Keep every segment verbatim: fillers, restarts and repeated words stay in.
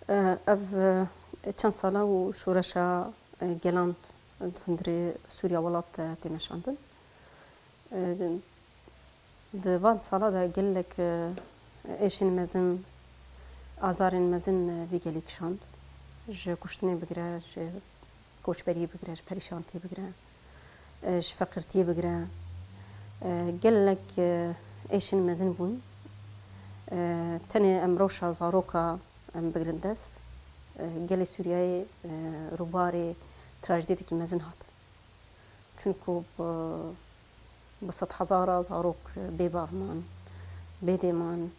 Ev çend sala û şoreşa gelan di hundirê Sûriya welat de tê meşandin. Di van sala de gelek êşên mezin, azarên mezin vî gelî kişand. Ji kuştinê bigire, ji koçberiyê bigire, ji perîşantiyê bigire, ji feqîrtiyê bigire. Gelek êşên mezin bûn. Tenê em rewşa zaroka em bigirin dest. Gelê Sûriyeyê rûbarê trajediyekî mezin hat. Çunku bi, bi sedhezara zarok bêbav man, bêdê man,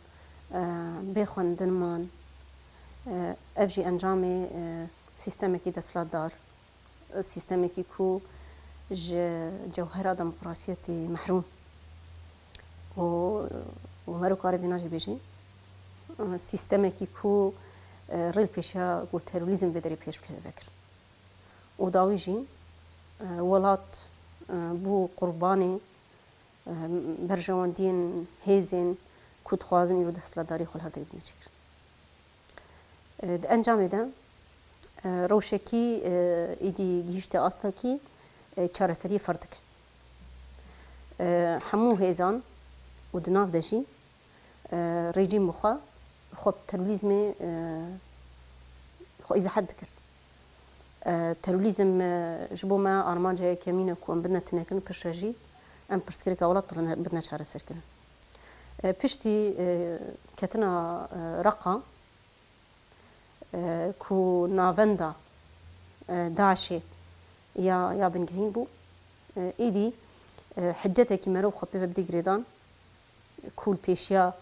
bê xwendin man. Ev jî encamê sîstemekî desthilatdar, sîstemekî ku ji cewhera demokrasiyetê mehrûm û, û mero kare vêna jî bêjî, sîstemekî ku rê li pêşiya ku terorîzm vê derê pêş bikeve vekirin. Û dawî jî welat bû qurbanê berjewendiyên hêzên ku dixwazin îro desthilatdariyê xwe li her derê bidine çêkirin. Di encamê de rewşekî êdî gihîşte astekî çareseriyê ferd dike. Hemû hêzan û di nav de jî rejîm bi xwe, xwe bi terorîzmê xwe îzehet dikir. Terorîzm ji bo me armanca yekemîn e ku em bidine tunekirin, piştre jî em pirsgirêka welat bidine çareserkirin. Piştî ketina Reqa ku navenda DAIŞê ya, ya bingehîn bû, êdî hiccetekî meriv xwe pê ve bidî girêdan ku li pêşiya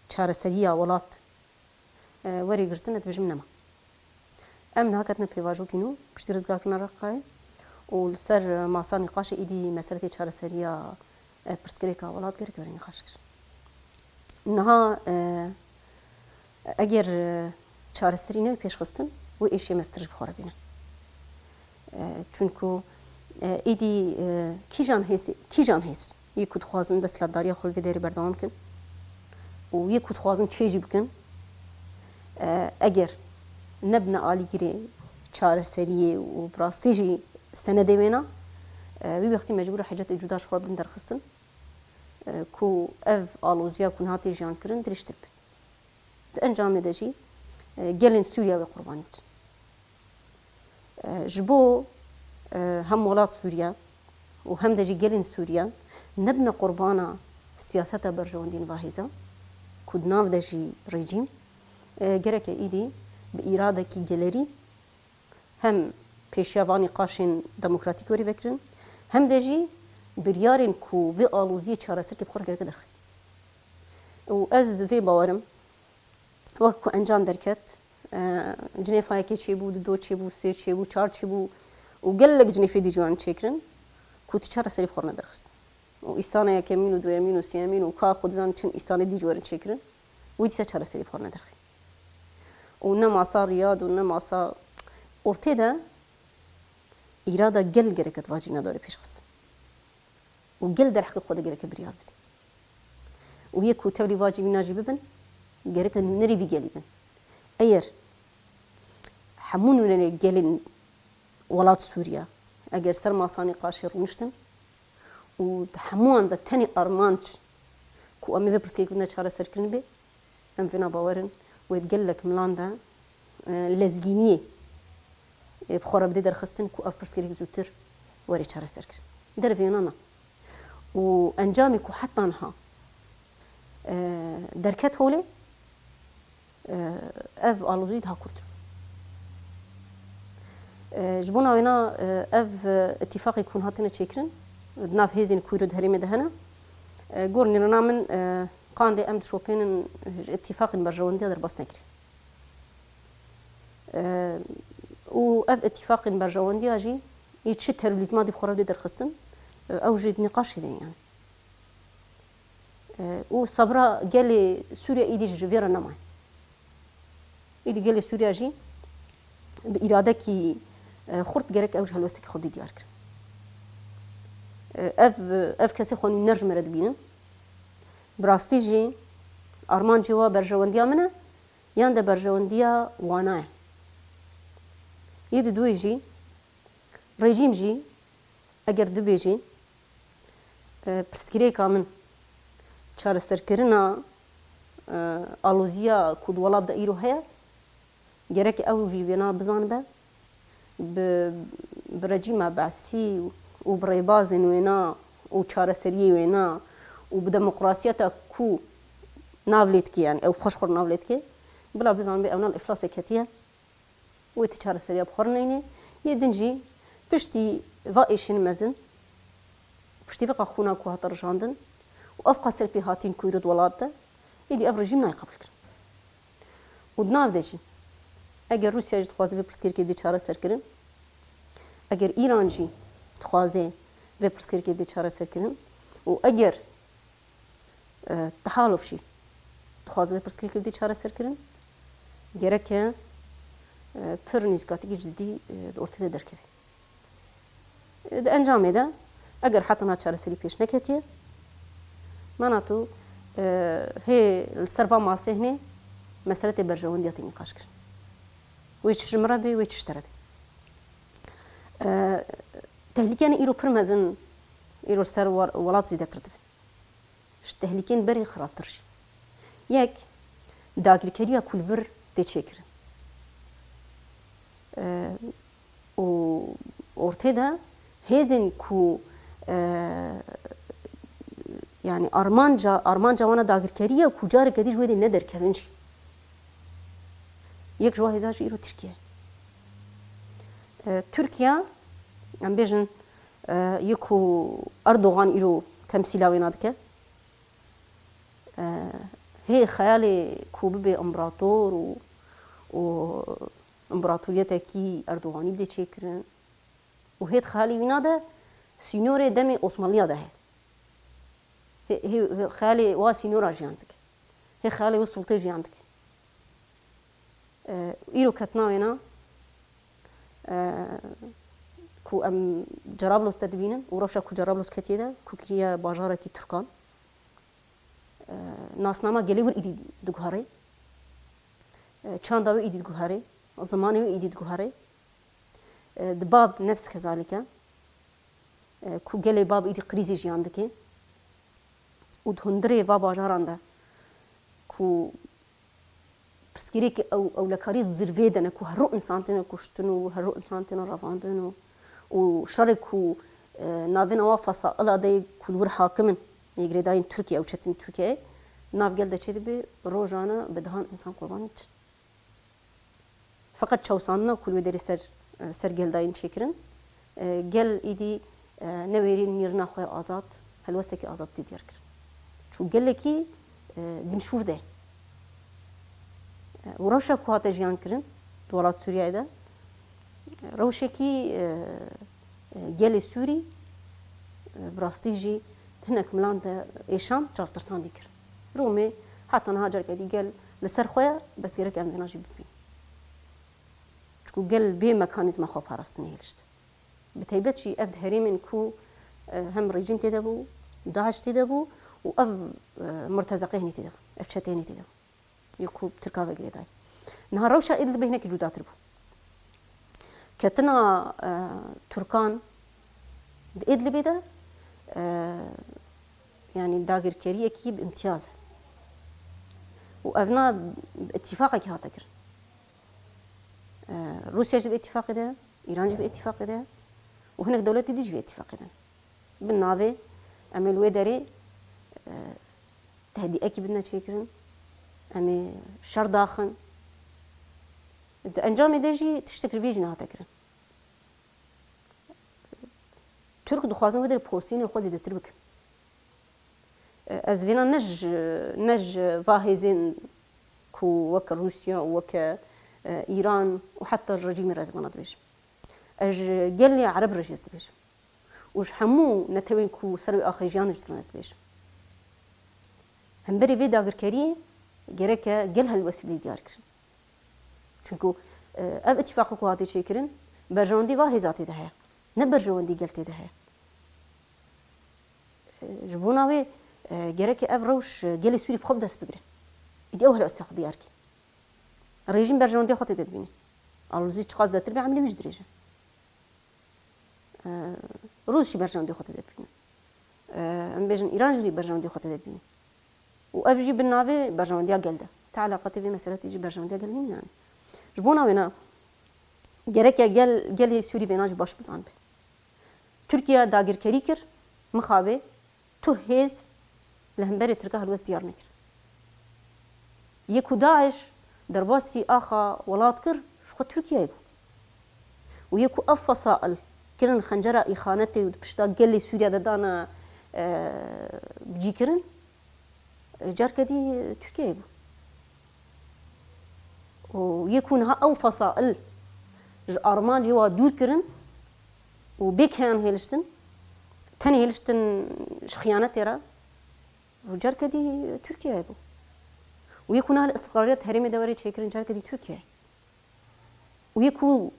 çareseriya welat were girtin, ez dibêjim nema. Em niha ketine pêvajoyekî nû piştî rizgarkirina Reqayê û li ser masa nîqaşê êdî meseletê çareseriya pirsgirêka welat gerek were nîqaşkir. Niha eger çareserî nebe pêşxistin, wê êşê mestir ji bi xwe re bîne. Çunku êdî kîjan hêz, kîjan hêz yê ku dixwazin desthilatdariya xwe li vê derê berdewam bikin û yê ku dixwazin çê jî bikin, eger nebine alîgirê çareseriyê û bi rastî jî senedê wêna, wî wextî mecbûr e hicetê cuda ji xwe re bidin derxistin ku ev aloziya ku niha tê jiyankirin dirêjtir be. Di encamê de jî gelên Sûriya wê qurbanî bikin. Ji bo hem welat Sûriya û hem de jî gelên Sûriya nebine qurbana siyaseta berjewendiyên va hêza ku di nav de jî rejîm gereke êdî bi îradekî gelerî hem pêşiya van nîqaşên demokratîk werî vekirin, hem de jî biryarên ku vê aloziyê çareserkê bi xwe re gereke derxin. Û ez vê bawerim, wek ku encam derket, e, cinêfa yekê çêbû, dido çêbû, sê çêbû, çar çêbû û gelek cinêfê dî jî werin çêkirin ku tu çareserî bi xwe re nederxistin. Û îstana yekemîn û duyemîn û sêyemîn û ka xwe dizan çend îstanê dî jî werin çêkirin, wê dîsa çareserî bi xwe re nederxî. Û ne masa Riyad û ne masa ortê de îrada gel gereke di va cîna de were pêşxistin. Û gel derheqê xwe de gereke biryar bide. Û yê ku tevlî va cî mîna jî bibin, gereke nûnerê vî gelî bin. Eger hemû nûnerê gelên welat Sûriya, eger ser masa nîqaşê rûniştin û di hemûyan de tenê armanc ku em ê vê pirsgirêkê bidine çareserkirin bê, em vêna bawer in wê di gelek milan de, e, lezgîniyê, e, bi xwe re bidê derxistin ku ev pirsgirêk zûtir were çareserkirin. Dervêna na. Û encamê ku heta niha, e, derket holê, e, ev alozî daha kurt. E, ji bona wêna, e, ev, e, îtîfaqê ku niha têne çêkirin, di nav hêzên ku îro di herêmê de hene, e, gor nîrana min, e, qandê em dişopênin ji îtîfaqên berjewendiya derbas nekirî. E, û ev îtîfaqên berjewendiya jî yê çi terorîzma dî bi xwe re dê derxistin, e, ew jî di nîqaşê de ye yani. E, û sebra gelê Sûriye îdî ji vê re nemaye. Îdî gelê Sûriye jî bi îradekî, e, xurt gerek ew ji helwestekî xwe bidî diyar kirin. E, ev, ev kesê xwe nûner ji me re dibînin. Bi rastî jî armancê wa berjewendiya min e, yan de berjewendiya wana ye. Ê di duê jî, rejîm jî eger dibêjî, e, pirsgirêka min çareserkirina, e, aloziya ku di welat de îro heye, gerek ew jî vêna bizanibe, bi, bi rejîma Be'sî û bi rêbazên wêna û çareseriyê wêna û bi demokrasiyeta ku nav lê dike, yani ew xweş xwe nav lê dike, bila bizanibe ewna li îflasê ketiye. Wê ti çareseriya bi xwe re neyne. Yê din jî piştî va êşên mezin, piştî vê qas xûna ku hate rijandin û ev qas serpêhatîn ku îro di welat de, êdî ev rejîm nayê qebûlkirin. Û di nav de jî, eger Rûsya jî dixwaze vê pirsgirêkê bidê çareserkirin, eger Îran jî dixwaze vê pirsgirêkê bidê çareserkirin û eger e, Tehaluf jî dixwaze vê pirsgirêkê bidê çareserkirin, gereke, e, pir nîzîkatikî cidî, e, di ortê de derkeve. E, di encamê de eger heta niha çareserî pêş neketiye, mana tu, e, hê li ser va masê hinê mesele tê berjewendiya tê nîqaşkirin. Wê çi ji min re bê, wê çi ji te re bê. E, tehlîkeyên îro pir mezin, îro li ser war-, welat zêdetir dibe. Ji tehlîkên berê xirabtir jî. Yek, dagirkeriya ku li vir tê çêkirin. E, û ortê de hêzên ku, e, yani armanca, armanca wana dagirkerî ye ku careke dî ji wê dê nederkevin jî. Yek ji wan hêza jî îro Tirkiye ye. E, Tirkiye, em bêjin, e, yê ku Erdogan îro temsîla wêna dike, e, hê xeyalê ku bibe împerator û, û împeratoriyetekî Erdoganî bidê çêkirin û hê di xeyalê wîna de sînorê demê Osmanliya de heye. Hê, hê, hê xeyalê wa sînora jiyan dike. Hê xeyalê wê sultê jiyan dike. E, îro ketina wêna, e, ku em Cerablos te dibînin û rewşa ku Cerablos ketiye de, ku kiriye bajarekî Tirkan. E, nasnama gelê wir îdî diguherê. E, çanda wê îdî diguherê. Zimanê wê îdî diguherê. E, di Bab nefs kezalike, e, ku gelê Bab îdî krîzê jiyan dike û di hundirê va bajaran de ku pirsgirêkê ew, ewlekarî zirvê de ne, ku hero însan têne kuştin û hero însan têne revandin û, û şerê ku, e, navêna wa fesaila de ku li wir hakim in, yê girêdayîn Tirkiye û çetin Tirkiye, nav gel de çêdibe, rojane bi dehan însan qurbanî diçin. Feqet çewsandina ku li wê derê ser, ser gel dayîn çêkirin, e, gel îdî, e, newêrîn nîrina xwe ya azad, helwestekî azad tê diyar kirin. Çû gelekî, e, binşûr de. E, û rewşa ku hate jiyan kirin di welat Sûriyeyê de, e, rewşekî, e, e, gelê Sûrî, e, bi rastî jî hinek milan de êşand, çavtirsandî kir. Romê heta niha careke dî gel li ser xwe ye, bes gerek em vêna jî bibînin. Çku gel bê mekanîzma xweparastinê hêlişt. Bi taybet jî ev di herêmên ku, e, hem rejîm tê de bû, DAIŞ tê de bû û ev, e, murtezeqê hinî tê de bû, ev çetê hinî tê de bû. Yê ku Tirka ve girêdayî. Niha rewşa Îdlibê hinekî cudatir bû. Ketina, e, Tirkan di Îdlibê de, e, yanî dagirkeriyekî bi îmtiyaz e. Û evna bi îtîfaqekî hate kirin. E, Rûsya jî di îtîfaqê de, Îran jî di îtîfaqê de û hinek dewletê dî jî vê îtîfaqê de ne. Bi navê em ê li wê derê, e, tehdîekî bidine çêkirin, em ê şer daxin. Di encamê de jî tiştek ji vê jî nehate kirin. Tirk dixwazin wê derê posiyonê xwe zêdetir bikin. E, ez vêna ne ji, ne ji va hêzên ku weke Rûsya û weke, e, Îran û heta ji rejîmê re ez vana dibêjim. Ez ji gelê Ereb re jî ez dibêjim. Û ji hemû netewên ku ser wê axê jiyan diştirin ez dibêjim. Hemberî vê dagirkeriyê gereke gel helwestî bidê diyar kirin. Çunku, e, ev îtîfaqê ku hate çêkirin, berjewendî va hêza tê de heye. Ne berjewendî gel tê de heye. E, ji bona wê, e, gereke ev rewş, e, gelê Sûrî bi xwe bi dest bigire. Îdî ew helwestiya xwe diyar ke. Rejîm berjewendiya xwe tê de dibîne. Alozî çiqas zêdetir be, emrê wî jî dirêj e. E, Rûs jî berjewendî xwe tê de bîne. E, em bêjin Îran jî berjewendî xwe tê de bîne. Û ev jî bi navê berjewendiya gel de. Te eleqetê vê meseletî jî berjewendiya gel nîne yani. Ji bona wêna gereke gel, gelê Sûrî vêna jî baş bizanbe. Tirkiye dagirkerî kir, mixabê tu hêz li hemberê Tirka helwest diyar nekir. Yê ku DAIŞ derbasî axa welat kir, ji xwe Tirkiye bû. Û yê ku ev fesail kirin xencera îxanetê û di pişta gelê Sûriye de dana, e, bicîkirin, e, carke dî Tirkiye bû. Û yê ku niha ew fesail ji armancê wa dûr kirin û bê keyan hêliştin, tenê hêliştin ji xiyanetê re, û carke dî Tirkiye bû. Û yê ku niha li istiqrariyet herêmê de were çêkirin, carke dî Tirkiye. Û yê ku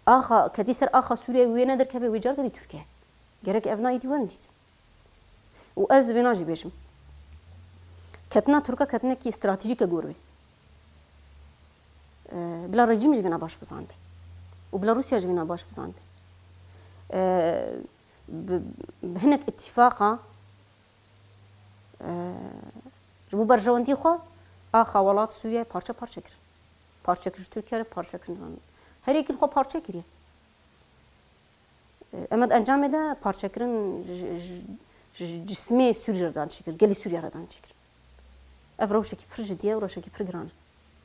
axa, ketî ser axa Sûriye wê nederkeve, wê carke dî Tirkiye. Gerek ev nayê dî werin dîtin. Û ez vêna jî bêjim. Ketina Tirka ketinekî stratejîk e gor wê. E, bila rejîm jî vêna baş bizanbe. Û bila Rûsya jî vêna baş bizanbe. E, bi, bi hinek îtîfaqa, e, ji bo berjewendî xwe axa welat Sûriye parçe parçe kir. Parçe kir ji Tirkiye re, parçe kir. Her yekî li xwe parçe kiriye. Em di encamê de parçekirin ji, ji, ji cismê Sûrî re dan çêkir, gelê Sûriye re dan çêkir. Ev rewşekî pir cidî ye û rewşekî pir giran e.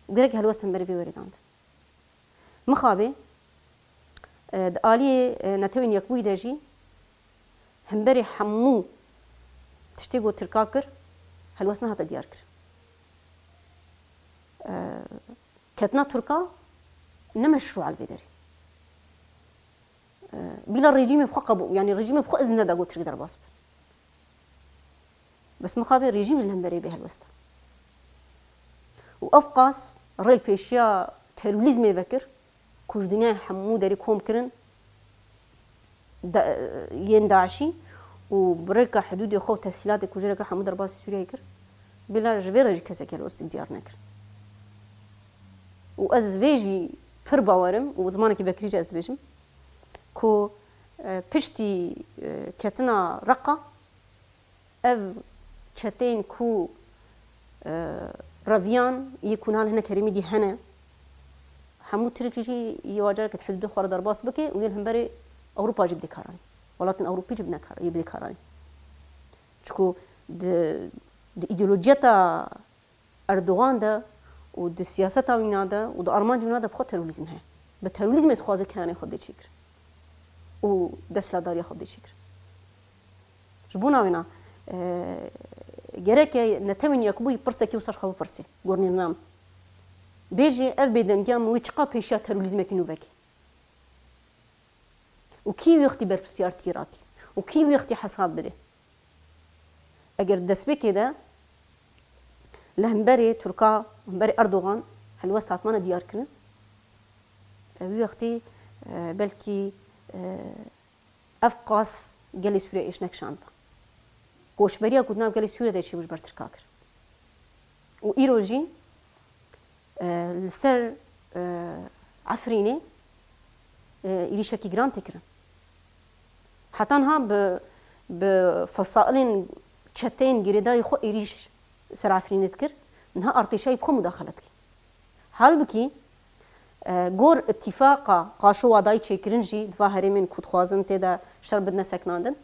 Û gerek helwest hemberî vê werê dan. Mixabê, e, di aliyê, e, Netewên Yekbûyî de jî hemberî hemû tiştê ku Tirka kir, helwest nehate diyar kir. E, ketina Tirka ne meşrû e li vê derê. Bila rejîmê bi xwe qebûl, yanî rejîmê bi xwe izin neda ku Tirk derbas bin. Bes mixabê rejîm ji li hemberê bê helwesta. Û ev qas rê li pêşiya terorîzmê vekir, ku ji dinyayê hemû derî kom kirin, de-, yên DAIŞî û bi rêka hidûdê xwe û tesîlatê ku jê re kir hemû derbasî Sûriyeyê kir. Bila ji vê re jî kesek helwestî diyar nekir. Û ez vê jî pir bawer im û zimanekî vekirî jî ez dibêjim ku, e, piştî, e, ketina Reqa ev çeteyên ku, e, reviyan yê ku niha li hinek herêmî dî hene, hemû Tirk jî yê wa careke di hidûdê xwe re derbas bike û yên hemberê Ewropa jî bidê karanî. Welatên Ewropî jî bidê kar-, yê bidê karanî. Çiku di, di îdeolojiyeta Erdogan de û di siyaseta wîna de û di armancê wîna de bi xwe terorîzm heye. Bi terorîzmê dixwaze keyanê xwe bidê çêkir û desthilatdariya xwe bidê çêkir. Ji bona wêna, e, gereke Netewên Yekbûyî pirsekî wisa ji xwe bipirse, gornêrina min. Bêjê ev bêdengiya min wê çiqa pêşiya terorîzmekî nû veke? Û kî wî wextî berpirsiyartî rake? Û kî wî wextî hesab bide? Eger destpêkê de li hemberê Tirka, hemberê Erdogan helwest hatmane diyar kirin, e, wî wextî, e, belkî, e, ev qas gelê Sûriye êş nekişandiba. Koçberiya ku di nav gelê Sûriye de çêbû ji ber Tirka kir. Û îro jî, e, li ser, e, Efrînê, e, êrîşekî giran tê kirin. Heta niha bi, bi fesailên çeteyên girêdayî xwe êrîş ser Efrînê dikir, niha artêşa wî bi xwe mudaxele dike. Halbikî, e, gor îtîfaqa qaşo wadayî çêkirin jî di va herêmên ku dixwazin tê de şer bidine sekinandin,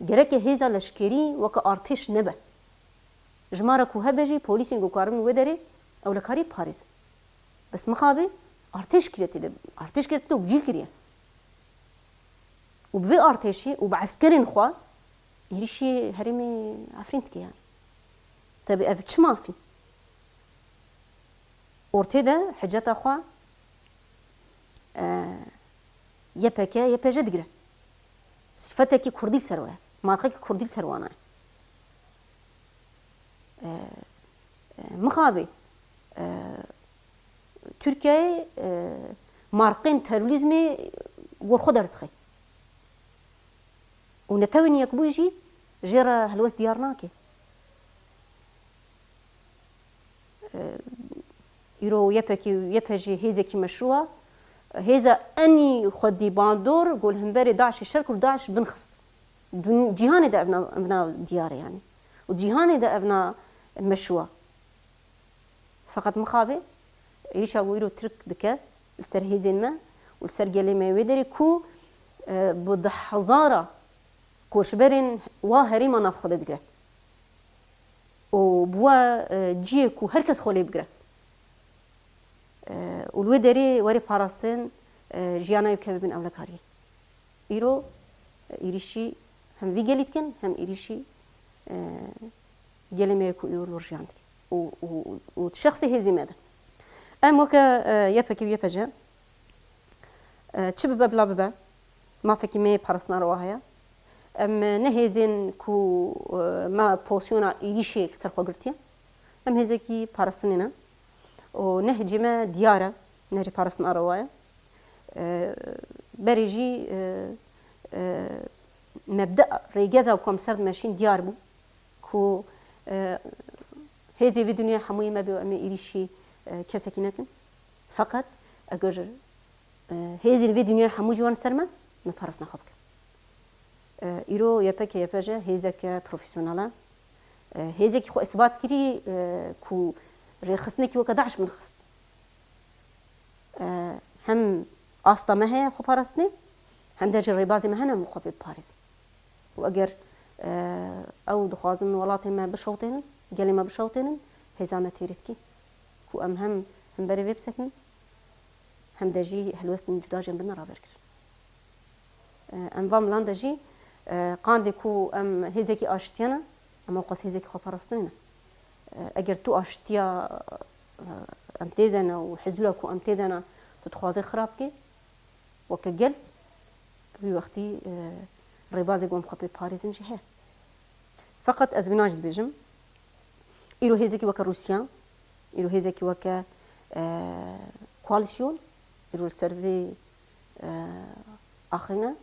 gereke hêza leşkerî weke artêş nebe. Ji ma re ku hebe jî polîsên ku karibin wê derê ewlekariyê parêzin. Bes mixabê artêş kiriye tê de, artêş kiriye tê de û bicî kiriye. Û bi vê artêşê û bi eskerên xwe êrîşî herêmê Efrîn dike yani. Tebî ev çi mafî? Ortê de hiceta xwe, e, Y P G, Y P J digire. Sifetekî kurdî li ser we ye. Marqekî kurdî li ser wana ye. E, e, mixabê, e, Tirkiyeyê, e, marqên terorîzmê gor xwe derdixe. Û Netewên Yekbûyî jî jê re helwest diyar nake. E, Îro Y P G û Y P J hêzekî meşrû e. Hêza enî xwedî bandor ku li hemberê DAIŞê şer kir, DAIŞ binxist. Dun-, cîhanê de ev nav, ev nav diyar e yanî. Û cîhanê de ev nav meşrû e. Feqet mixabê êrîşa ku îro Tirk dike li ser hêzên me û li ser gelê me wê derê ku, e, bi deh hezara koçberên wa herêma nav xwe de digire. Û bi we, e, cihê ku her kes xwe lê bigire. E, û li wê derê were parastin, e, jiyana wê bike bibin ewlekariyê. Îro, e, êrîşî hem vî gelî dikin, hem êrîşî, e, gelê me ye ku îro li wir jiyan dike. Û, û, û şexsê hêzê me de. Em weke, e, Y P G û Y P J, e, çi bibe bila bibe, mafekî me yê parastina rewa heye. Em, e, ne hêzên ku, e, me posyona êrîşê li ser xwe girtiye. Em hêzekî parastinê ne. Û nehcê me diyar e, nehcê parastina rewa ye. E, berê jî, e, e, mebda, rêgeza ku em ser dimeşîn diyar bû ku, e, hêzê vê dinyayê hemûyê me bê û em ê êrîşî, e, kesekî nekin. Feqet eger, e, hêzên vê dinyayê hemû jî wan ser me, me parastina xwe bike. E, îro Y P G Y P J hêzeke profesyonel e. E, hêzekî xwe îsbat kirî, e, ku rêxistinekî weke DAIŞ binxist. E, hem asta me heye xwe parastinê, hem de jî rêbazê me hene em xwe pê biparêzin. Û eger, e, ew dixwazin welatê me bişewtênin, gelê me bişewtênin, hêza me têrî dikî ku em hem hemberê vê bisekinin, hem de jî helwestên cuda jî em bidine raberkirin. E, em van milan de jî, e, qandê ku em hêzekî aştiye ne, em ewqas hêzekî xweparastinê ne. E, eger tu aştiya, e, em tê de ne û hizûra ku em tê de ne, tu dixwazê xirab kê, weke gel, wî wextî, e, rêbazê ku em xwe pê parêzin jî heye. Feqet ez vîna jî dibêjim, îro hêzekî weke Rûsya, îro hêzekî weke, e, koalîsyon, îro li ser vê, e, axê ne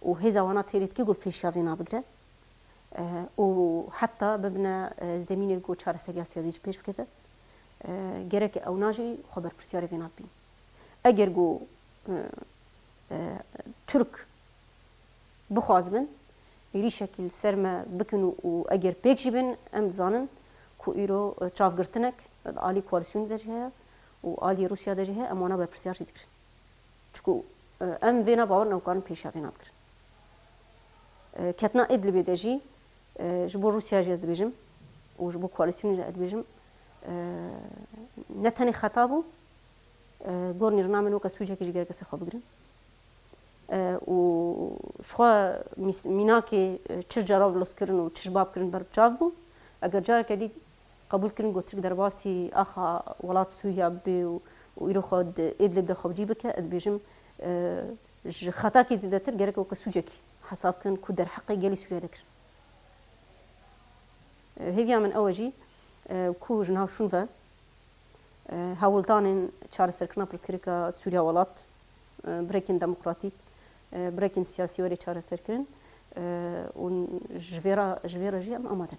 û hêza wana têrê dike ku li pêşiya vê nabigire, e, û heta bibine, e, zemînê ku çareseriya siyasî jî pêş bikeve, e, gereke ewna jî xwe berpirsiyarê vê nabîn. Eger ku, e, e, Tirk bixwazibin êrîşekî li ser me bikin û, û eger pêk jî bin, em dizanin ku îro, e, çavgirtinek li alî koalîsyonê de jî heye û alî Rûsya de jî heye, em wana berpirsiyar jî dikirin. Çiku, e, em vêna bawer ne, em karin pêşiya vêna bigirin. E, ketina Idlibê de jî, e, ji bo Rûsya jî ez dibêjim û ji bo koalîsyonê jî ez dibêjim, e, ne tenê xeta bû, e, gornî rina min weke sûcekê jî gereke ser xwe bigirin. E, û ji xwe mîs-, mînakê, e, çi ji cera bilozkirin û çi ji bab kirin ber bi çav bû. Eger careke dî qebûl kirin ku Tirk derbasî axa welat Sûriya bibe û, û îro xwe di Idlib de xwe bi cî bike, ez dibêjim, e, ji xetakî zêdetir gerek weke sûcekî hesab bikin ku derheqê gelê Sûriya de kirin. E, hêviya min ew e jî, e, ku ji nav şûn ve, e, hewldanên çareserkirina pirsgirêka Sûriya welat, e, bi rêkên demokratîk, e, bi rêkên siyasî were çareserkirin, e, û ji vê re, ji vê re jî em amade ne.